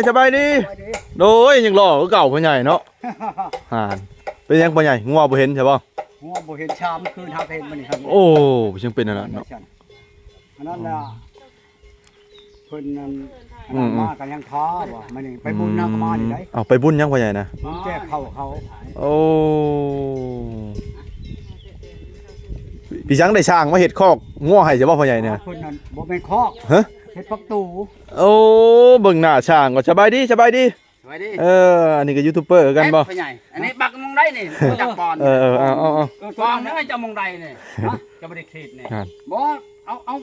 ສະບາຍດີ. ໂດຍ ຍັງຫຼໍ່ຄືເກົ່າພໍ່ໃຫຍ່ເນາະ. ຫານ ເປັນຫຍັງພໍ່ໃຫຍ່ ງົວບໍ່ເຫັນໃຊ່ບໍ່? ງົວບໍ່ເຫັນ ສາມຄືນຫາກເຫັນມື້ນີ້. ໂອ້ ຍັງເປັນອັນນັ້ນເນາະ. ອັນນັ້ນລະ ເພິ່ນນັ້ນ ອືມໆ ມາກັນຍັງທ້າວ່າ ມື້ນີ້ໄປບຸນນຳມານີ້ໄດ໋. ເອົ້າ ໄປບຸນຫຍັງພໍ່ໃຫຍ່ນະ? ບຸນແຈກເຂົ້າເຂົາ. ໂອ້ ເປັນຫຍັງໄດ້ສ້າງມາເຮັດຄອກງົວໃຫ້ໃຊ່ບໍ່ພໍ່ໃຫຍ່ນີ້? ເພິ່ນນັ້ນບໍ່ແມ່ນຄອກ ຮະ ເຮັດປະຕູ. ໂອ້ ເບິ່ງໜ້າຊ່າງກໍ. ສະບາຍດີ ສະບາຍດີ. ສະບາຍດີ. ເອີ ອັນນີ້ກໍຢູທູບເບີຄືກັນບໍ່? ເອີ ພໍ່ໃຫຍ່ ອັນນີ້ບັກໝ່ອງໃດນີ້? ເອີ ເອີ ເອົາ ເອົາ ເອົາ ເອົາ ເອົາ ເອົາ ເອົາ ເຈົ້າໝ່ອງໃດນີ້? ຮະ ເຈົ້າບໍ່ໄດ້ຂີດນີ້. ຫັ້ນ ບໍ່ ເອົາ ເອົາ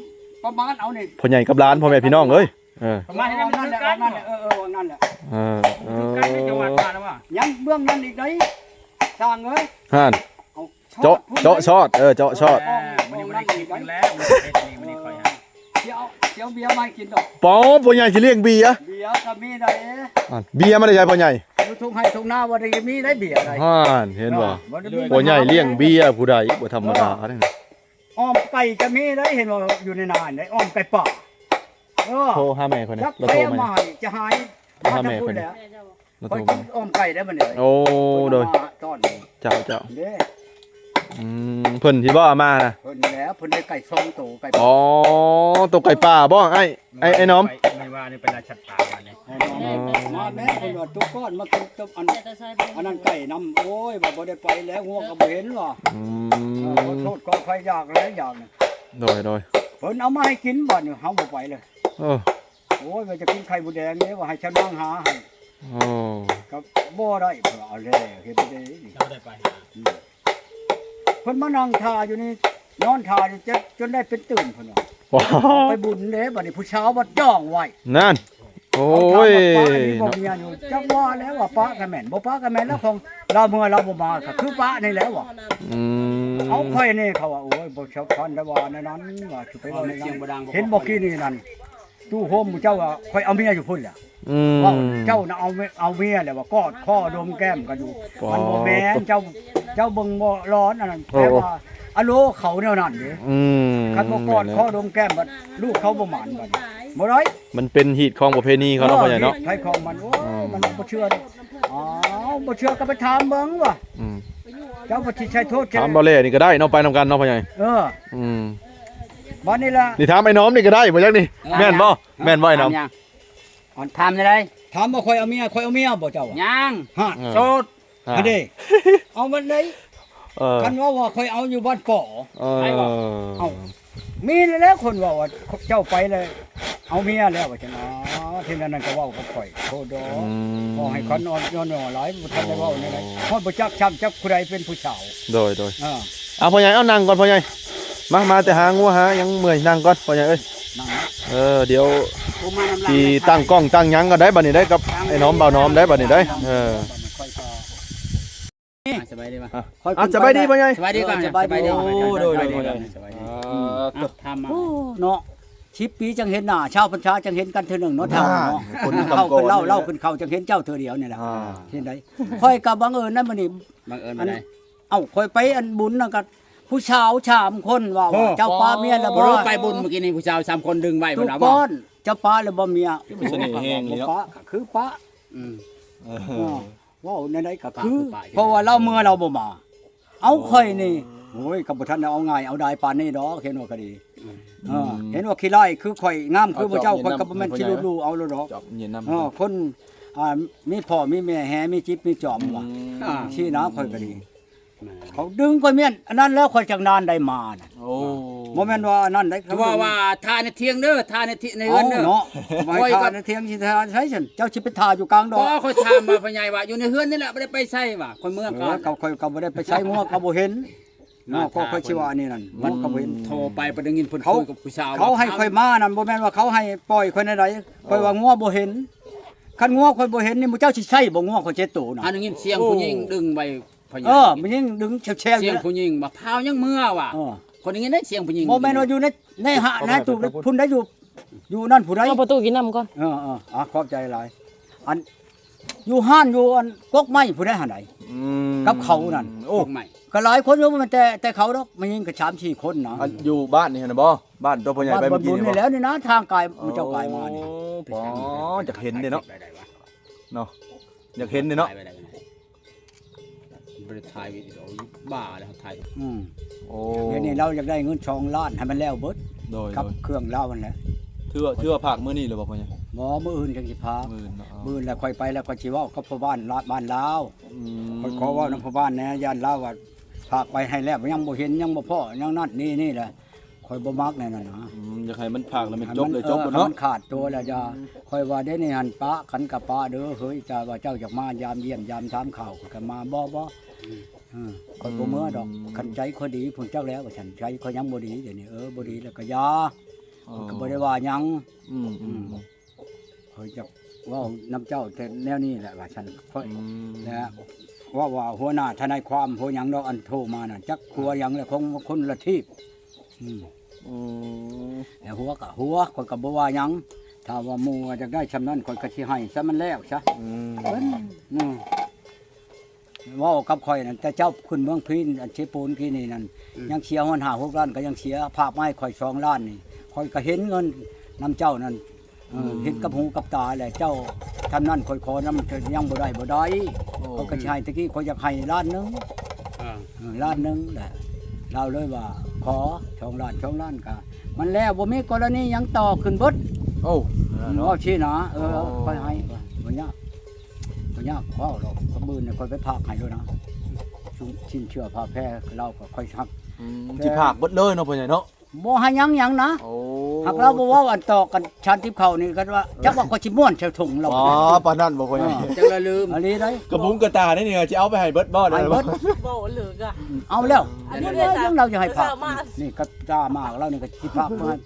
ປະມານເອົານີ້ ພໍ່ໃຫຍ່ກັບຫຼານ ພໍ່ແມ່ພີ່ນ້ອງເອີຍ. ເອີ ປະມານນັ້ນແຫຼະ ນັ້ນແຫຼະ. ເອີ ເອີ ນັ້ນແຫຼະ. ເອີ ເອີ ຄືກັນນີ້ ເຈົ້າວ່າວ່າແລ້ວວ່າ ຍັງເບື້ອງນັ້ນອີກໄດ໋ ຊ່າງເອີຍ. ຫັ້ນ ເຈາະ ເຈາະຊອດ ເອີ ເຈາະຊອດ. ເອີ ມື້ນີ້ບໍ່ໄດ້ຄິດແລ້ວ ມື້ນີ້ເຮັດນີ້ ມື້ນີ້ຂ້ອຍຫາ ຊິເອົາ ຊິເອົາເບຍມາໃຫ້ກິນດອກ. ປາ ພໍ່ໃຫຍ່ຊິລ້ຽງເບຍ ເບຍກໍມີໄດ໋. ອ່າ ເບຍມາໄດ້ໃສພໍ່ໃຫຍ່? ຢູ່ທົ່ງໄຮ່ທົ່ງນາບໍ່ໄດ້ມີໄດ໋ເບຍໄດ໋. ຫັ້ນ ເຫັນບໍ່? ເອີ ພໍ່ໃຫຍ່ລ້ຽງເບຍ ຜູ້ໃດບໍ່ທຳມະດາເດ້. ອ້ອມໄກ່ກໍມີໄດ໋ ເຫັນວ່າຢູ່ໃນນາໄດ໋ ອ້ອມໄກ່ປ່າ. ເອີ ໂທຫາແມ່ຂ້ອຍນະ ລາວໂທມາ ຈະຫາຍ ໂທຫາແມ່ຂ້ອຍນະ. ລາວໂທມາ ອ້ອມໄກ່ໄດ້ບັດນີ້. ໂອ້ ໂດຍ ເຈົ້າ ເຈົ້າ ເດ້. ອືມ ເພິ່ນທີ່ບໍ່ເອົາມານະ? ເພິ່ນແລ້ວ ເພິ່ນໄດ້ໄກ່ສອງໂຕ ໄກ່. ອໍ ໂຕໄກ່ປ່າບໍ່ ອ້າຍ ອ້າຍ ອ້າຍນ້ອມ? ໄປ ໄປວ່ານີ້ເປັນລາຊະຕາບັດນີ້. ອໍ ມາແມ່ ເພິ່ນວ່າຕຸກກ່ອນ ມາກິນຕົບອັນ ອັນນັ້ນໄກ່ນຳ. ໂອ້ຍ ວ່າບໍ່ໄດ້ໄປແລ້ວ ງົວກໍບໍ່ເຫັນວ່າ. ອືມ ເອີ ຂໍໂທດຂໍອະໄພ ຢາກແລ້ວ ຢາກ. ໂດຍ ໂດຍ ເພິ່ນເອົາມາໃຫ້ກິນບັດນີ້ ເຮົາບໍ່ໄປເລີຍ. ເອີ ໂອ້ຍ ວ່າຈະກິນໄຂ່ມົດແດງເດ້ ວ່າໃຫ້ຊາວນາງຫາໃຫ້. ໂອ້ ກໍບໍ່ໄດ້ ເພິ່ນວ່າ. ເອົາແລ້ວ ເຮັດໄດ້ ເຈົ້າໄດ້ໄປຫາ. ອືມ ເພິ່ນມານັ່ງຖ້າຢູ່ນີ້ ນອນຖ້າຢູ່ ຈະ ຈົນໄດ້ເປັນຕື່ນ ເພິ່ນວ່າ. ໄປບຸນເດ້ ບັດນີ້ຜູ້ສາວບັດຈ້ອງໄວ້ ນັ້ນ. ໂອ້ຍ ເອົາປະນີ້ບໍ່ເມຍຢູ່ ຈັກວ່າແລ້ວວ່າປະກໍແມ່ນ ບໍ່ປະກໍແມ່ນແລ້ວ ຂອງລາວເມືອລາວບໍ່ມາ ກໍຄືປະນີ້ແຫຼະວ່າ. ອືມ ເອົາຂ້ອຍນີ້ ເຂົາວ່າ. ໂອ້ຍ ບໍ່ສຳຄັນໄດ້ວ່າແນວນັ້ນ ວ່າຊິໄປເວົ້າແນວນັ້ນ. ເຫັນບໍ່ກີ້ນີ້ນັ້ນ ຕູ້ໂຮມເຈົ້າວ່າຂ້ອຍເອົາເມຍຢູ່ພຸ້ນແຫຼະ. ອືມ ເວົ້າເຈົ້ານະເອົາເມຍ ເອົາເມຍແຫຼະວ່າ ກອດຄໍດົມແກ້ມກັນຢູ່. ມັນບໍ່ແມ່ນ ເຈົ້າ ເຈົ້າເບິ່ງບໍ່ຫຼອນອັນນັ້ນ. ແຕ່ວ່າອະໂລເຂົາແນວນັ້ນເດ້. ອືມ ຄັນບໍ່ກອດຄໍດົມແກ້ມ ບັດລູກເຂົາບໍ່ໝານ ບັດນີ້ບໍ່ໄດ້. ມັນເປັນຮີດຄອງປະເພນີເຂົາເນາະ ເອີ ພໍ່ໃຫຍ່ເນາະ ຮີດໃຜຂອງມັນ. ໂອ້ຍ ມັນບໍ່ເຊື່ອດອກ. ອ້າວ ບໍ່ເຊື່ອກໍໄປຖາມເບິ່ງວ່າ. ອືມ ເຈົ້າບໍ່ຊິໃສ່ໂທດ ຖາມບໍ່ແລນີ້ກໍໄດ້ເນາະ ໄປນຳກັນເນາະ ພໍ່ໃຫຍ່. ເອີ ອືມ ບັດນີ້ລະ ນີ້ຖາມໄອ້ນ້ອມນີ້ກໍໄດ້ບໍ່ຈັກນີ້. ແມ່ນບໍ່? ແມ່ນບໍ່ໄອ້ນ້ອມ? ຖາມແນວໃດ? ຖາມວ່າຂ້ອຍເອົາເມຍ ຂ້ອຍເອົາເມຍບໍ່ເຈົ້າ? ຍັງ ຮະ ເອີ ໂສດ. ຫັ້ນເດ້ ເອົາມັນໄດ້. ເອີ ຄັນເວົ້າວ່າຂ້ອຍເອົາຢູ່ບ້ານປໍ ເອີ ເອົາ ມີແລ້ວຄົນເວົ້າວ່າເຈົ້າໄປແລ້ວເອົາເມຍແລ້ວວ່າຊັ້ນ. ອໍ ທີນັ້ນນັ້ນກໍເວົ້າກັບຂ້ອຍ ໂທດດອກ. ອືມ ຂໍໃຫ້ຄັນອ່ອນຍ້ອນຫຍໍຫຼາຍ ບໍ່ທັນໄດ້ເວົ້າແນວໃດ ຮອດບໍ່ຈັກຊ້ຳຈັກຜູ້ໃດເປັນຜູ້ສາວ. ໂດຍ ໂດຍ ເອີ ເອົາພໍ່ໃຫຍ່ ເອົານັ່ງກ່ອນພໍ່ໃຫຍ່. ມາ ມາແຕ່ຫາງົວຫາຫຍັງເມື່ອຍ ນັ່ງກ່ອນພໍ່ໃຫຍ່ເອີຍ. ນັ່ງ ເອີ ດຽວຊິຕັ້ງກ້ອງຕັ້ງຫຍັງກໍໄດ້ບັດນີ້ໄດ໋ ກັບໄອ້ນ້ອມ ບ່າວນ້ອມໄດ໋ບັດນີ້ໄດ໋. ເອີ ອ່າ ສະບາຍດີວ່າ ອ່າ ສະບາຍດີພໍ່ໃຫຍ່ ສະບາຍດີກ່ອນ ສະບາຍດີ ໂອ້ ໂດຍ ໂດຍ ສະບາຍດີ ອ່າ ຖາມມາ ໂອ້ ເນາະ ສິບປີຈັ່ງເຫັນໜ້າ ຊາວພັນສາຈັ່ງເຫັນກັນເທື່ອໜຶ່ງເນາະ ທ່ານເນາະ ຄົນເຂົາເວົ້າ ເລົ່າຂຶ້ນເຂົາຈັ່ງເຫັນເຈົ້າເທື່ອດຽວນີ້ແຫຼະ ອ່າ ເຫັນໄດ ຂ້ອຍກໍບັງເອີນນະມື້ນີ້ ບັງເອີນອັນໃດ ເອົ້າ ຂ້ອຍໄປອັນບຸນນັ້ນກໍຜູ້ສາວສາມຄົນວ່າ ໂອ້ ເຈົ້າປະເມຍແລ້ວບໍ່ ໄປບຸນມື້ກີ້ນີ້ ຜູ້ສາວສາມຄົນດຶງໄວ້ ທຸກຄົນ ເຈົ້າປະແລ້ວບໍ່ເມຍ ສະເໜ່ແຮງເລີຍເນາະ ປະກໍຄືປະ ອືມ ເອີ ເວົ້າແນວໃດກໍຄື ປະຄືປະ ເພາະວ່າລາວເມືອລາວບໍ່ມາ ເອົາຂ້ອຍນີ້ ໂອ້ຍ ກໍບໍ່ທັນໄດ້ເອົາງ່າຍເອົາດາຍປານນີ້ດອກ ເຫັນວ່າກໍດີ ອືມ ເອີ ເຫັນວ່າຂີ້ຮ້າຍຄືຂ້ອຍ ງາມຄືໝູ່ເຈົ້າ ຂ້ອຍກໍບໍ່ແມ່ນຊິຫຼຸດຫຼູ່ເອົາໂລດດອກ ເອີ ຄົນ ອ່າ ມີພໍ່ມີແມ່ແຮ ມີຈິບມີຈອມວ່າ ອືມ ຊີ້ນະ ຂ້ອຍກໍດີ ແມ່ນ ເຂົາດຶງຂ້ອຍແມ່ນ ອັນນັ້ນແລ້ວຂ້ອຍຈັ່ງນານໄດ້ມານະ ໂອ້ ບໍ່ແມ່ນວ່າອັນນັ້ນໄດ໋ ຄືວ່າ ວ່າຖ້າໃນຖຽງເດີ ຖ້າໃນ ໃນເຮືອນເດີ ເອົ້າເນາະ ຂ້ອຍກໍຖ້າໃນຖຽງຊິຖ້າໃສຊັ້ນ ເຈົ້າຊິໄປຖ້າຢູ່ກາງດອກ ບໍ່ ຂ້ອຍຖາມວ່າພໍ່ໃຫຍ່ວ່າຢູ່ໃນເຮືອນນີ້ແຫຼະ ບໍ່ໄດ້ໄປໃສວ່າ ຂ້ອຍເມືອ ເອີ ກໍ ຂ້ອຍກໍບໍ່ໄດ້ໄປໃສ ງົວກໍບໍ່ເຫັນ ເນາະ ກໍຂ້ອຍຊິວ່າອັນນີ້ນັ້ນ ມັນກໍບໍ່ເຫັນ ໂທໄປ ໄປໄດ້ຍິນເພິ່ນຄຸຍກັບຜູ້ສາວ ເຂົາໃຫ້ຂ້ອຍມານັ້ນ ບໍ່ແມ່ນວ່າເຂົາໃຫ້ປ່ອຍຂ້ອຍແນວໃດ ຂ້ອຍວ່າງົວບໍ່ເຫັນ ຄັນງົວຂ້ອຍບໍ່ເຫັນນີ້ ໝູ່ເຈົ້າຊິໃຊ້ບໍ່ ງົວຂ້ອຍເຈັດໂຕນະ ອັນໄດ້ຍິນສຽງຜູ້ຍິງດຶງໄວ້ ເອີ ຜູ້ຍິງດຶງແຊວໆ ສຽງຜູ້ຍິງວ່າ ພາວຍັງເມືອວ່າ ເອີ ຄົນໄດ້ຍິນໄດ້ສຽງຜູ້ຍິງ ບໍ່ແມ່ນວ່າຢູ່ໃນ ໃນຫາ ໃນຕູ້ພຸ້ນໄດ໋ ຢູ່ ຢູ່ນັ້ນຜູ້ໃດ ເອົາປະຕູກິນນ້ຳກ່ອນ ເອີໆ ອ່າ ຂອບໃຈຫຼາຍ ອັນ ຢູ່ຮ້ານ ຢູ່ອັນກົກໄມ້ຜູ້ໃດຫັ້ນໃດ ອືມ ກັບເຂົານັ້ນ ໂອ້ ກົກໄມ້ ກໍຫຼາຍຄົນຢູ່ ບໍ່ແມ່ນແຕ່ ແຕ່ເຂົາດອກ ແມ່ຍິງກໍສາມສີ່ຄົນນະ ອັນຢູ່ບ້ານນີ້ຫັ້ນນະບໍ່ ບ້ານຕົວພໍ່ໃຫຍ່ໄປມື້ກີ້ນີ້ບໍ່ ນີ້ແຫຼະ ນີ້ນະ ທາງກາຍ ໝູ່ເຈົ້າກາຍມານີ້ ໂອ້ ອໍ ຢາກເຫັນເດ້ເນາະ ເນາະ ຢາກເຫັນເດ້ເນາະ ບໍ່ໄດ້ຖ່າຍວິດີໂອ ບ້າແລ້ວຖ່າຍ ອືມ ໂອ້ ດຽວນີ້ລາວຢາກໄດ້ເງິນສອງລ້ານໃຫ້ມັນແລ້ວເບິດ ໂດຍ ກັບເຄື່ອງລາວຫັ້ນແຫຼະ ຖືວ່າ ຖືວ່າພາກມື້ນີ້ແລ້ວບໍ່ພໍ່ໃຫຍ່? ບໍ່ ມື້ອື່ນຈັ່ງຊິພາກ ມື້ອື່ນເນາະ ມື້ອື່ນແລ້ວຂ້ອຍໄປແລ້ວຂ້ອຍຊິເວົ້າກັບພໍ່ບ້ານ ລາດ ບ້ານລາວ ອືມ ຂ້ອຍຂໍເວົ້ານຳພໍ່ບ້ານແດ່ ຢ້ານລາວວ່າ ພາກໄປໃຫ້ແລ້ວ ຍັງບໍ່ເຫັນ ຍັງບໍ່ພໍ້ ຍັງນັ້ນນີ້ນີ້ແຫຼະ ຂ້ອຍບໍ່ມັກແນວນັ້ນນະ ອືມ ຢາກໃຫ້ມັນພາກແລ້ວແມ່ນຈົບເລີຍ ເອີ ຈົບ ເອີ ເບິດເນາະ ໃຫ້ມັນຂາດຕົວແລ້ວ ຢ່າ ອືມ ຂ້ອຍວ່າເດນີ້ຫັ້ນປະກັນກະປະເດີເຮີ້ຍ ແຕ່ວ່າເຈົ້າຢາກມາຢາມຢ້ຽມຢາມຖາມຂ່າວ ຂ້ອຍກໍມາ ບໍ່ ບໍ່ ອືມ ເອີ ຂ້ອຍບໍ່ເມືອດອກ ອືມ ຄັນໃຈຂ້ອຍດີພຸ້ນ ຈັກແລ້ວວ່າຊັ້ນ ໃຈຂ້ອຍຍັງບໍ່ດີດຽວນີ້ ເອີ ບໍ່ດີແລ້ວກໍຢ່າ ເອີ ຂ້ອຍກໍບໍ່ໄດ້ວ່າຫຍັງ ອືມ ອືມ ອືມ ຂ້ອຍຈະເວົ້ານຳເຈົ້າແຕ່ແນວນີ້ແຫຼະວ່າຊັ້ນ ຂ້ອຍ ອືມ ແລະເວົ້າວ່າຫົວໜ້າທະນາຍຄວາມຫົວຫຍັງດອກ ອັນໂທມານັ້ນ ຈັກຫົວຫຍັງແຫຼະ ຂອງຄົນລະທີບ ອືມ ອືມ ແລະຫົວກະຫົວ ຂ້ອຍກະບໍ່ວ່າຫຍັງ ຖ້າວ່າໝູ່ວ່າຢາກໄດ້ຊ່ຳນັ້ນ ຂ້ອຍກະຊິໃຫ້ຊະ ມັນແລ້ວຊະ ອືມ ເພິ່ນ ອືມ ເວົ້າກັບຂ້ອຍນັ້ນ ແຕ່ເຈົ້າຂຶ້ນເມືອງພີນ ອັນເຊໂປນກີ້ນີ້ນັ້ນ ອືມ ຍັງເສຍຮອດຫ້າຫົກລ້ານ ກໍຍັງເສຍ ພາກມາໃຫ້ຂ້ອຍສອງລ້ານນີ້ ຂ້ອຍກໍເຫັນເງິນນຳເຈົ້ານັ້ນ ເອີ ອືມ ເຫັນກັບຫູກັບຕາແຫຼະ ເຈົ້າທຳນັ້ນ ຂ້ອຍຂໍນຳ ຍັງບໍ່ໄດ້ ບໍ່ໄດ້ ໂອ້ ຂ້ອຍກໍຊິໃຫ້ ແຕ່ກີ້ຂ້ອຍຢາກໃຫ້ລ້ານໜຶ່ງ ອ່າ ເອີ ລ້ານໜຶ່ງແຫຼະ ລາວເລີຍວ່າ ຂໍສອງລ້ານ ສອງລ້ານ ກໍມັນແລ້ວ ບໍ່ມີກໍລະນີຫຍັງຕໍ່ ຂຶ້ນເບິດ ໂອ້ ເນາະ ເວົ້າຊີ້ນະ ເອີ ໂອ້ ຂ້ອຍໃຫ້ ບໍ່ຍາກ ບໍ່ຍາກ ເວົ້າດອກ ມື້ອື່ນຂ້ອຍໄປພາກໃຫ້ໂລດນະ ຊິນເຊື່ອຜ້າແພລາວກໍຂ້ອຍຮັບ ອືມ ແຕ່ ຊິພາກເບິດເລີຍເນາະ ພໍ່ໃຫຍ່ເນາະ ບໍ່ໃຫ້ຫຍັງຫຍັງນະ ໂອ້ ຫາກລາວບໍ່ເວົ້າ ອັນຕອກກັນຊານຕິບເຂົ້ານີ້ ກໍວ່າ ຈັກວ່າຂ້ອຍຊິມ້ວນໃສ່ຖົງລາວ ອໍ ປານນັ້ນບໍ່ ພໍ່ໃຫຍ່ ເອີ ຈັ່ງລະລືມ ອີ່ຫຼີໃດ ກະບຸງກະຕາໄດ້ນີ້ ຊິເອົາໄປໃຫ້ເບິດບໍ່ ໃຫ້ເບິດ ເວົ້າເລີກອະ ເອົາແລ້ວ ອັນນີ້ເລື່ອງລາວຈະໃຫ້ພາກ ນີ້ກະຕາມາກລາວນີ້ ກໍຊິພາກມາ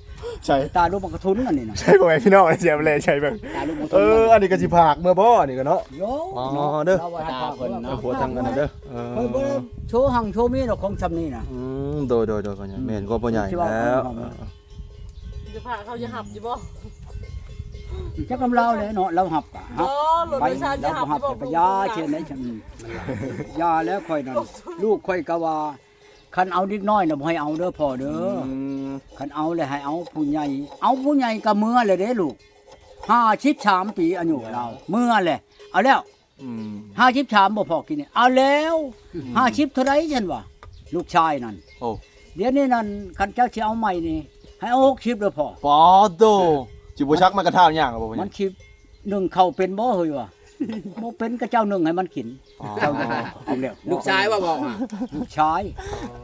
ໃສ່ ຕາລູກໝາກກະທຸນອັນນີ້ນະ ໃສ່ ພໍ່ແມ່ພີ່ນ້ອງ ເສຍໄປແລ້ວໃສ່ເບິ່ງ ຕາລູກໝາກກະທຸນ ເອີ ອັນນີ້ກໍຊິພາກເມືອບໍ່ ອັນນີ້ກໍເນາະ ໂອ້ ເດີ ຕາເພິ່ນເນາະ ຫົວທາງອັນນັ້ນເດີ ເອີ ຂ້ອຍບໍ່ໄດ້ໂຊຮັ່ງໂຊມີດອກ ຂອງຊ່ຳນີ້ນະ ອືມ ໂດຍໆໆ ພໍ່ໃຫຍ່ ອືມ ແມ່ນຄວາມພໍ່ໃຫຍ່ແລ້ວ ຊິພາເຂົາຈະຮັບຢູ່ບໍ່ ຈັກນຳລາວແຫຼະເນາະ ລາວຮັບກະຮັບ ບໍ່ ລົດໂດຍສານຈະຮັບຢູ່ບໍ່ ໄປ ລາວບໍ່ຮັບກະຢ່າ ເຊັ່ນໃດ ອືມ ຢ່າແລ້ວ ຂ້ອຍນັ້ນ ລູກຂ້ອຍກະວ່າ ຄັນເອົາເດັກນ້ອຍນະ ບໍ່ໃຫ້ເອົາເດີພໍ່ເດີ ອືມ ຄັນເອົາແລ້ວໃຫ້ເອົາຜູ້ໃຫຍ່ ເອົາຜູ້ໃຫຍ່ກະເມືອແລ້ວເດ້ລູກ ຫ້າສິບສາມປີອາຍຸລາວ ເມືອແລ້ວ ເອົາແລ້ວ ອືມ ຫ້າສິບສາມບໍ່ພໍ້ກິນນີ້ ເອົາແລ້ວ ອືມ ຫ້າສິບເທົ່າໃດ ຊັ້ນວ່າ ລູກຊາຍນັ້ນ ໂອ້ ດຽວນີ້ນັ້ນ ຄັນເຈົ້າຊິເອົາໃໝ່ນີ້ ໃຫ້ເອົາຫົກສິບເດີພໍ່ ປາໂຕ ຊິບໍ່ຊັກໄມ້ກະທ້າຍ່າງແລ້ວບໍ່ ມັນຊິ ໜຶ້ງເຂົ້າເປັນບໍ່ເຮີ້ຍວ່າ ບໍ່ເປັນກະເຈົ້າໜຶ້ງໃຫ້ມັນກິນ ອໍ ເຈົ້າໜຶ້ງເອົາແລ້ວ ລູກຊາຍວ່າບອກ ລູກຊາຍ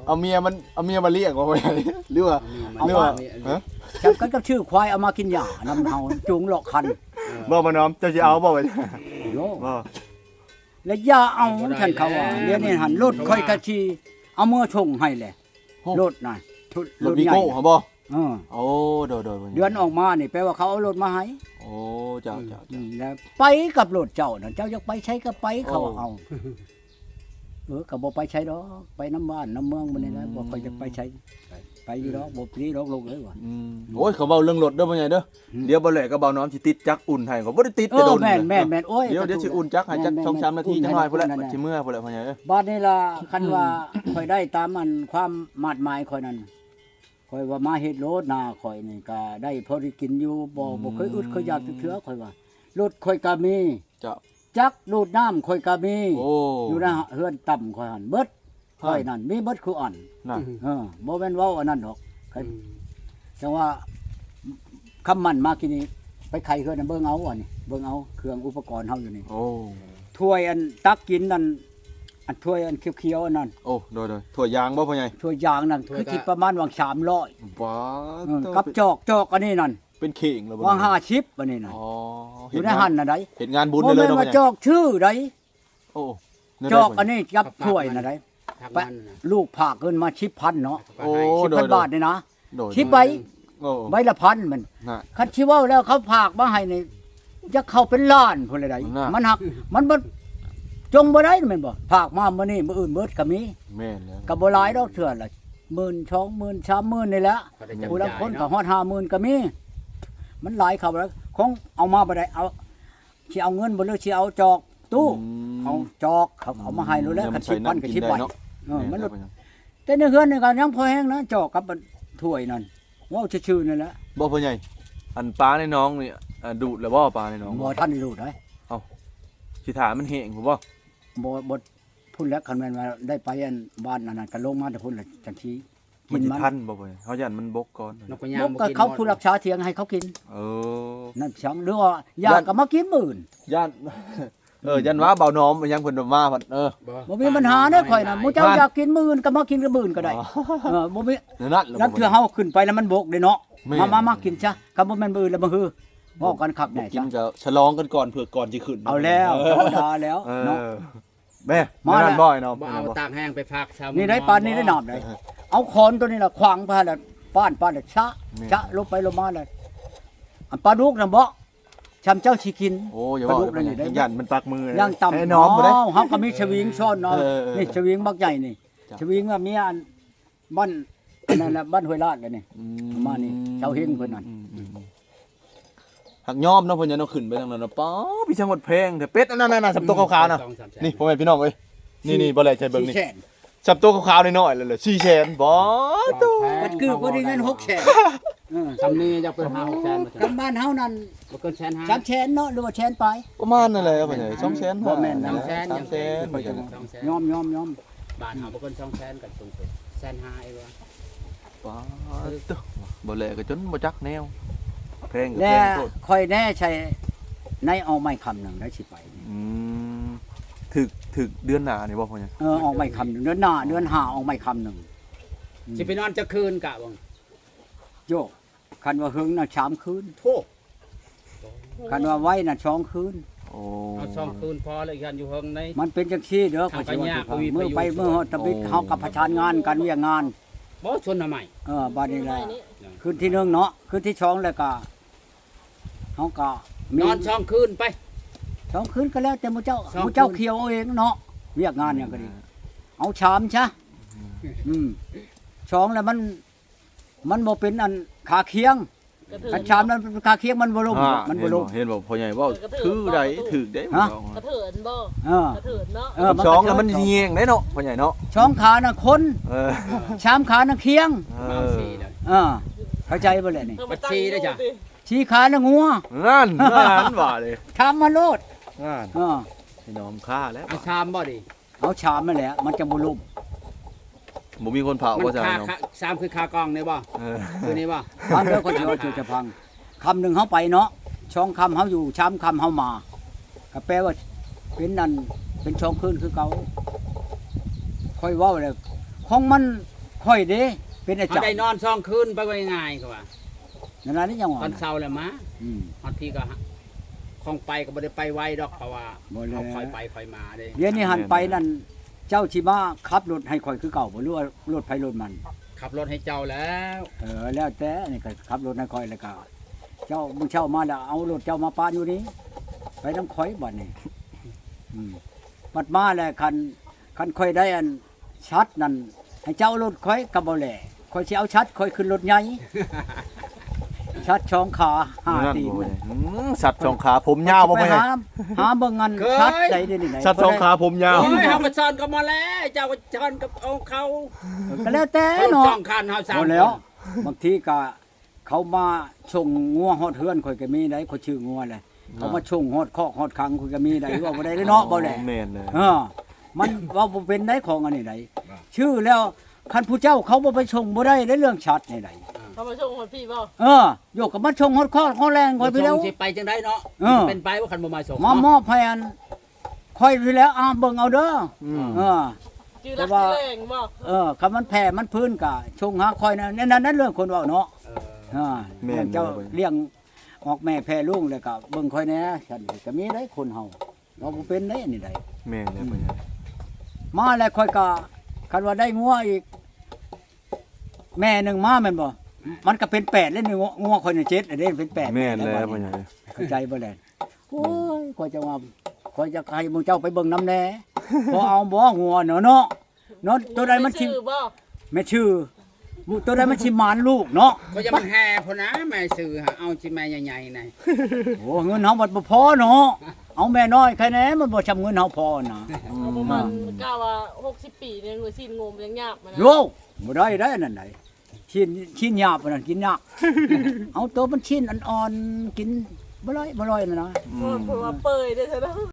ເອົາເມຍມັນ ເອົາເມຍມາລ້ຽງບໍ່ ຫຼືວ່າ ເອົາເມຍມາລ້ຽງ ຫຼືວ່າ ຮະ ຈຳກັນກັບຊື່ຄວາຍເອົາມາກິນຫຍ້ານຳເຮົາ ຈູງເລາະຄັນ ເອີ ບໍ່ ບໍ່ນ້ອມ ເຈົ້າຊິເອົາບໍ່ ໂຍ ບໍ່ ແລະຢ່າເອົາ ບໍ່ໄດ້ ຊັ້ນເຂົາວ່າ ແລ້ວ ດຽວນີ້ຫັ້ນ ລົດຂ້ອຍກະຊິເອົາເມືອສົ່ງໃຫ້ແຫຼະ ໂອ້ ລົດນະ ລົດວີໂກ້ຫັ້ນບໍ່ ເອີ ໂອ້ ໂດຍໆ ເດືອນອອກມານີ້ ແປວ່າເຂົາເອົາລົດມາໃຫ້ ໂອ້ ເຈົ້າ ອືມ ເຈົ້າ ອືມ ແລ້ວໄປກັບລົດເຈົ້ານັ້ນ ເຈົ້າຢາກໄປໃສກໍໄປ ເຂົາເອົາ ເອີ ກໍບໍ່ໄປໃສດອກ ໄປນຳບ້ານນຳເມືອງ ອືມ ມື້ນີ້ແຫຼະ ບໍ່ຄ່ອຍຢາກໄປໃສ ໄປຢູ່ດອກ ອືມ ບໍ່ດີດອກລູກເອີຍວ່າ ອືມ ອືມ ໂອ້ຍ ເຂົາເວົ້າເລື່ອງລົດເດີພໍ່ໃຫຍ່ເດີ ອືມ ດຽວບໍ່ແຫຼະກັບບ່າວນ້ອມຊິຕິດຈັກອຸ່ນໃຫ້ ກໍບໍ່ໄດ້ຕິດແຕ່ດົນ ເອີ ແມ່ນໆໆ ໂອ້ຍ ດຽວ ດຽວຊິອຸ່ນຈັກໃຫ້ຈັກ ແມ່ນໆໆ ສອງສາມນາທີ ຈັ່ງໜ້ອຍພຸ້ນແຫຼະ ຊິເມືອພຸ້ນແຫຼະພໍ່ໃຫຍ່ເອີຍ ບາດນີ້ລະ ຄັນວ່າ ອືມ ຂ້ອຍໄດ້ຕາມອັນຄວາມມາດໝາຍຂ້ອຍນັ້ນ ຂ້ອຍວ່າມາເຮັດໂລດ ນາຂ້ອຍນີ້ກະໄດ້ພໍໄດ້ກິນຢູ່ ບໍ່ ອືມ ບໍ່ເຄີຍອຶດເຄີຍຢາກຈັກເທື່ອ ຂ້ອຍວ່າ ລົດຂ້ອຍກະມີ ເຈົ້າ ຈັກດູດນ້ຳຂ້ອຍກະມີ ໂອ້ ຢູ່ໃນເຮືອນຕ່ຳຂ້ອຍຫັ້ນເບິດ ຂ້ອຍນັ້ນມີເບິດຄູ່ອັນ ນັ້ນ ເອີ ບໍ່ແມ່ນເວົ້າອັນນັ້ນດອກ ອືມ ຈັ່ງວ່າ ຄຳໝັ້ນມາກີ້ນີ້ ໄປໄຂເຮືອນນະ ເບິ່ງເອົາອັນນີ້ ເບິ່ງເອົາເຄື່ອງອຸປະກອນເຮົາຢູ່ນີ້ ໂອ້ ຖ້ວຍອັນຕັກກິນນັ້ນ ອັນຖ້ວຍອັນຂຽວໆອັນນັ້ນ ໂອ້ ໂດຍໆ ຖ້ວຍຢາງບໍ່ພໍ່ໃຫຍ່? ຖ້ວຍຢາງນັ້ນ ຖ້ວຍ ຄືຊິປະມານຫວ່າງສາມຮ້ອຍ ວ້າ ເອີ ກັບຈອກ ຈອກອັນນີ້ນັ້ນ ເປັນເຂ່ງແລ້ວບໍ່? ຫວ່າງຫ້າສິບອັນນີ້ນັ້ນ ອໍ ຢູ່ໃນຫັ້ນນະໃດ ເຮັດງານບຸນ ບໍ່ແມ່ນວ່າຈອກຊື່ໃດ ໂອ້ ຈອກອັນນີ້ກັບຖ້ວຍນະໃດ ລູກຝາກເງິນມາສິບພັນເນາະ ໂອ້ ສິບພັນບາດນີ້ນະ ໂດຍ ສິບໃບ ໂອ້ ໃບລະພັນມັນ ຄັນຊິເວົ້າແລ້ວເຂົາຝາກມາໃຫ້ນີ້ ຢາກເຂົ້າເປັນລ້ານພຸ້ນລະໃດ ມັນຫັກ ມັນບໍ່ ຈົ່ງບໍ່ໄດ້ແມ່ນບໍ່? ຝາກມາມື້ນີ້ມື້ອື່ນເບິດກໍມີ ແມ່ນແລ້ວ ກໍບໍ່ຫຼາຍດອກ ເທື່ອລະໝື່ນ ສອງໝື່ນ ສາມໝື່ນນີ້ແຫຼະ ຜູ້ລາງຄົນກໍຮອດຫ້າໝື່ນກໍມີ ມັນຫຼາຍເຂົ້າແລ້ວ ຂອງເອົາມາບໍ່ໄດ້ ເອົາ ຊິເອົາເງິນບໍ່ ຫຼືຊິເອົາຈອກ ຕູ້ ອືມ ເອົາຈອກ ເຂົາເອົາມາໃຫ້ໂລດແລ້ວ ຄັນສິບພັນກໍສິບໃບ ເອີ ມັນ ແຕ່ໃນເຮືອນນີ້ກໍຍັງພໍແຮງນະ ຈອກກັບອັນຖ້ວຍນັ້ນ ເວົ້າຊື່ໆນັ້ນແຫຼະ ບໍ່ພໍ່ໃຫຍ່ ອັນປາໃນໜອງນີ້ ອ່າ ດູດແລ້ວບໍ່ປາໃນໜອງ? ບໍ່ທັນໄດ້ດູດເດ້. ເອົ້າ ຊິຖ້າມັນແຫ້ງພຸ້ນບໍ່? ບໍ່ ບໍ່ ພຸ້ນແຫຼະ. ຄັນແມ່ນວ່າໄດ້ໄປອັນບ້ານອັນນັ້ນ ກໍລົງມາແຕ່ພຸ້ນແຫຼະ ຈັ່ງຊິກິນມັນ. ມັນຊິທັນບໍ່? ເຮົາຢ້ານມັນບົກກ່ອນ. ນົກກໍຍ່າງບໍ່ກິນ ບົກກໍເຂົາຜູ້ລັກສາຖຽງໃຫ້ເຂົາກິນ. ເອີ ນັ້ນຊັ້ນ ຫຼືວ່າຢາກກໍມາກິນມື້ອື່ນ. ຢ້ານ ເອີ ຢ້ານວ່າເບົາໜອມຫຍັງເພິ່ນມາພັດ. ເອີ ບໍ່ມີບັນຫາເດ້ຂ້ອຍນະ. ໝູ່ເຈົ້າຢາກກິນມື້ອື່ນກໍມາກິນກັບມື້ອື່ນກໍໄດ້. ເອີ ບໍ່ມີ ນັ້ນລະ ລາງເທື່ອເຮົາຂຶ້ນໄປແລ້ວມັນບົກເດ້ເນາະ. ມາ ມາ ມາກິນຊະ. ຄັນບໍ່ແມ່ນມື້ອື່ນແລ້ວມາຮື ເວົ້າກັນຄັກແນ່ຊະ. ກິນກໍສະຫຼອງກັນກ່ອນ ເພື່ອກ່ອນຊິຂຶ້ນ. ເອົາແລ້ວ ທຳມະດາແລ້ວເນາະ. ແມ່ ມາແລ້ວ ບໍ່ເອົາຕາກແຫ້ງໄປຝາກຊາວ. ນີ້ໄດ້ປານນີ້ໄດ້ນ້ຳໄດ້. ເອົາຂອນຕົວນີ້ລະຂວາງໄປແລ້ວ ປ້ານ ປ້ານແລ້ວຊະ ຊະລົງໄປລົງມາແລ້ວ. ອັນປາດຸກນະບໍ່ ຊ່ຳເຈົ້າຊິກິນ. ໂອ້ ຢ່າເວົ້າ ປາດຸກນີ້ໄດ້ ຢ້ານມັນຕັກມື ຍ່າງຕ່ຳ. ເຮົາກໍມີສະວິງຊ້ອນເນາະ. ນີ້ສະວິງບັກໃຫຍ່ນີ້ ສະວິງວ່າເມຍອັນ ບ້ານອັນນັ້ນລະ ບ້ານຫ້ວຍລາດລະນີ້. ປະມານນີ້ ເຊົາເຮັງເພິ່ນນັ້ນ. ຫາກຍອມເນາະ ເພິ່ນຍັງເອົາຂຶ້ນໄປທາງນັ້ນເນາະ. ປ້າ ພີ່ຊ່າງໝົດແພງແຕ່ເປັດອັນນັ້ນນະ. ສ່ຳໂຕຂາວໆນະ ນີ້ພໍ່ແມ່ພີ່ນ້ອງເອີຍ ນີ້ໆ ບໍ່ແຫຼໃຈເບິ່ງນີ້. ສ່ຳໂຕຂາວໆນ້ອຍໆລະ ສີ່ແສນ. ປ້າໂຕ ກັດຄືບໍ່ໄດ້ເງິນຫົກແສນ. ເອີ ສ່ຳນີ້ຢາກເປັນຫ້າຫົກແສນ. ຄັນບ້ານເຮົານັ້ນບໍ່ເກີນແສນຫ້າ ສາມແສນເນາະ ຫຼືວ່າແສນປາຍ ປະມານນັ້ນແຫຼະ. ພໍ່ໃຫຍ່ ສອງແສນ ບໍ່ແມ່ນ ສາມແສນ ສາມແສນ. ຍອມ ຍອມ ຍອມ. ບ້ານເຮົາບໍ່ເກີນສອງແສນ ກັນສູງສຸດແສນຫ້າເອງວ່າ. ປ້າໂຕ ບໍ່ແລກໍຈົນບໍ່ຈັກແນວ ແພງກໍແພງໂພດ. ຂ້ອຍແດ່ໃສ່ໃນອອກໄມ້ຄຳໜຶ່ງໄດ້ຊິໄປ. ອືມ ຖືກ ຖືກເດືອນໜ້ານີ້ບໍ່ພໍ່ໃຫຍ່? ເອີ ອອກໄມ້ຄຳໜຶ່ງ ເດືອນໜ້າ ເດືອນຫ້າອອກໄມ້ຄຳໜຶ່ງ. ຊິໄປນອນຈັກຄືນກະເບິ່ງ? ໂຢ ຄັນວ່າເຫິງນະສາມຄືນ. ໂທ້ ຄັນວ່າໄວນະສອງຄືນ. ໂອ້ ເອົາສອງຄືນພໍແລ້ວ ຢ້ານຢູ່ເຫິງໃດ. ມັນເປັນຈັ່ງຊີ້ເດີ ຂ້ອຍຊິວ່າສູ່ຟັງ. ມື້ໄປມື້ຮອດທຳອິດ ເຮົາກັບປະສານງານກັນວຽກງານ. ບໍ່ ຊົນໜໍ່ໄມ້. ເອີ ບາດນີ້ແຫຼະ ຄືນທີໜຶ່ງເນາະ ຄືນທີສອງແລ້ວກະ ເຮົາກະນອນສອງຄືນໄປ ສອງຄືນກໍແລ້ວແຕ່ໝູ່ເຈົ້າ. ໝູ່ເຈົ້າຄຽວເອົາເອງເນາະ ວຽກງານຫຍັງກໍດີ. ເອົາສາມຊະ. ອືມ ສອງແລ້ວມັນ ມັນບໍ່ເປັນອັນຂາຄຽງ. ຄັນສາມນັ້ນຂາຄຽງມັນບໍ່ລົງ. ມັນບໍ່ລົງ. ເຫັນບໍ່ ພໍ່ໃຫຍ່ເວົ້າຖືກໃດ໋ ຖືກໃດ໋. ກະເທີນບໍ່? ເອີ ກະເທີນເນາະ. ເອີ ສອງແລ້ວມັນຊິແຍງໄດ໋ເນາະ ພໍ່ໃຫຍ່ເນາະ. ສອງຂານະຄົນ ເອີ ສາມຂານະຄຽງ. ເອີ ເຂົ້າໃຈບໍ່ແຫຼະນີ້? ບັດສີ່ໄດ້ຈ້ະ ສີ່ຂານະງົວ. ນັ້ນ ນັ້ນວ່າເດ້ ຖາມມາໂລດ. ນັ້ນ ເອີ ໄປນອມຄ້າແລ້ວ ເອົາສາມບໍ່ນີ້? ເອົາສາມນັ້ນແຫຼະ ມັນຈະບໍ່ລົ້ມ. ບໍ່ມີຄົນເຝົ້າບໍ່ຊະ? ສາມຄືຂາກອງນີ້ບໍ່? ເອີ ຄືນີ້ບໍ່? ຟັງເດີ ຂ້ອຍຊິເວົ້າສູ່ເຈົ້າຟັງ. ຄຳໜຶ່ງເຮົາໄປເນາະ ສອງຄຳເຮົາຢູ່ ສາມຄຳເຮົາມາ ກໍແປວ່າເປັນອັນ ເປັນສອງຄືນຄືເກົ່າ. ຂ້ອຍເວົ້າແລ້ວ ຂອງມັນ ຂ້ອຍເດ້ ເປັນອາຈານ ເຮົາໄດ້ນອນສອງຄືນ ໄປວ່າງ່າຍໆ ກໍວ່າ ນັ້ນລະ ນີ້ຫຍັງຫວາ ຕອນເຊົ້າແລ້ວມາ. ອືມ ຮອດພີ້ກໍ ຂອງໄປກໍບໍ່ໄດ້ໄປໄວດອກ ເພາະວ່າເຮົາຄ່ອຍໄປຄ່ອຍມາເດ້. ດຽວນີ້ຫັ້ນໄປນັ້ນ ເຈົ້າຊິມາຂັບລົດໃຫ້ຂ້ອຍຄືເກົ່າບໍ່ ຫຼືວ່າລົດໃຜລົດມັນ? ຂັບລົດໃຫ້ເຈົ້າແລ້ວ. ເອີ ແລ້ວແຕ່ ນີ້ກໍຂັບລົດໃຫ້ຂ້ອຍ ແລ້ວກໍເຈົ້າ ມື້ເຊົ້າມາແລ້ວ ເອົາລົດເຈົ້າມາປະຢູ່ນີ້ ໄປນຳຂ້ອຍບັດນີ້. ອືມ ບັດມາແລ້ວ ຄັນ ຄັນຂ້ອຍໄດ້ອັນ ສັດນັ້ນ ໃຫ້ເຈົ້າເອົາລົດຂ້ອຍກໍບໍ່ແລ ຂ້ອຍຊິເອົາສັດຂ້ອຍຂຶ້ນລົດໃຫຍ່. ສັດສອງຂາຫ້າຕີນ. ອືມ ສັດສອງຂາຜົມຍາວບໍ່? ໄປຫາ ຫາເບິ່ງອັນສັດໃດເດນີ້ ສັດສອງຂາຜົມຍາວ. ໂອ້ຍ ເຮົາກໍຊ້ອນກັບມາແລ້ວ ເຈົ້າກໍຊ້ອນກັບເອົາເຂົາ ກໍແລ້ວແຕ່ເນາະ. ສອງຄັນເຮົາສາມຄົນ ບາງທີກໍ ເຂົາມາສົ່ງງົວຮອດເຮືອນຂ້ອຍກໍມີໄດ໋ ຂ້ອຍຊື້ງົວແຫຼະ ເຂົາມາສົ່ງຮອດຄອກຮອດຄັງຂ້ອຍກໍມີໄດ໋ ເວົ້າບໍ່ໄດ້ເດ້ເນາະ. ເວົ້າແຫຼະ ແມ່ນເລີຍ. ເອີ ມັນເວົ້າບໍ່ເປັນໄດ໋ ຂອງອັນນີ້ໄດ໋ ຊື້ແລ້ວ ຄັນຜູ້ເຈົ້າເຂົາບໍ່ໄປສົ່ງບໍ່ໄດ້ເດ້ ເລື່ອງສັດນີ້ໄດ໋. ເຂົາມາສົ່ງຮອດພີ້ບໍ່? ເອີ ໂຍກກໍມາສົ່ງຮອດຄອກຮອດແລງຂ້ອຍພີ້ແລ້ວ ຊິໄປຈັ່ງໃດເນາະ. ເອີ ເປັນໄປບໍ່ ຄັນບໍ່ມາສົ່ງ ມາມອບໃຫ້ອັນ ຂ້ອຍນີ້ແຫຼະ ອາ ເບິ່ງເອົາເດີ. ອືມ ເອີ ຈື່ຫຼັກ ແຕ່ວ່າ ແລງບໍ່? ເອີ ຄັນມັນແຜ່ມັນພື້ນກະສົ່ງຫາຂ້ອຍນະ ແນວນັ້ນເລື່ອງຄົນເວົ້າເນາະ. ເອີ ແມ່ນ ເຈົ້າລ້ຽງອອກແມ່ແຜ່ລູກແລ້ວກະເບິ່ງຂ້ອຍແດ່ ຊັ້ນກະມີໄດ໋ ຄົນເຮົາ ເວົ້າບໍ່ເປັນໄດ໋ ອັນນີ້ໄດ໋. ແມ່ນແລ້ວ ອືມ ພໍ່ໃຫຍ່ ມາແລ້ວຂ້ອຍກະ ຄັນວ່າໄດ້ງົວອີກ ແມ່ໜຶ່ງມາແມ່ນບໍ່? ມັນກໍເປັນແປດແລ້ວນີ້ ງົວ ງົວຂ້ອຍນີ້ເຈັດແລ້ວເດ້ ເປັນແປດ. ແມ່ນແລ້ວ ພໍ່ໃຫຍ່ ເຂົ້າໃຈບໍ່ແລະ? ໂອ້ຍ ຂ້ອຍຈະວ່າ ຂ້ອຍຢາກໃຫ້ໝູ່ເຈົ້າໄປເບິ່ງນຳແດ່ ພໍເອົາບໍ່ງົວເນາະ ເນາະ ເນາະ ໂຕໃດມັນຊິ ແມ່ນຊື່ບໍ່? ແມ່ນຊື່ ໂຕໃດມັນຊິໝານລູກເນາະ. ຂ້ອຍຢາກມາແຫ່ພຸ້ນນະ ແມ່ຊື່ຫາ ເອົາຊິແມ່ໃຫຍ່ໆນະ. ໂອ້ ເງິນເຮົາບັດບໍ່ພໍເນາະ ເອົາແມ່ນ້ອຍໃຄແດ່ ມັນບໍ່ຊ່ຳເງິນເຮົາພໍນະ. ເຮົາປະມານ ອືມ ກະວ່າຫົກສິບປີນີ້ ຊີ້ນງົວມັນຍັງຫຍາບມານະ. ໂອ້ ບໍ່ໄດ້ໄດ໋ ອັນນັ້ນໄດ໋ ຊີ້ນ ຊີ້ນຫຍາບອັນນັ້ນກິນຍາກ. ເອົາໂຕມັນຊີ້ນອ່ອນໆກິນ ບໍ່ລອຍ ບໍ່ລອຍແມ່ນຫວາ? ອືມ ເພາະວ່າເປີຍເດ້ຊັ້ນເນາະ.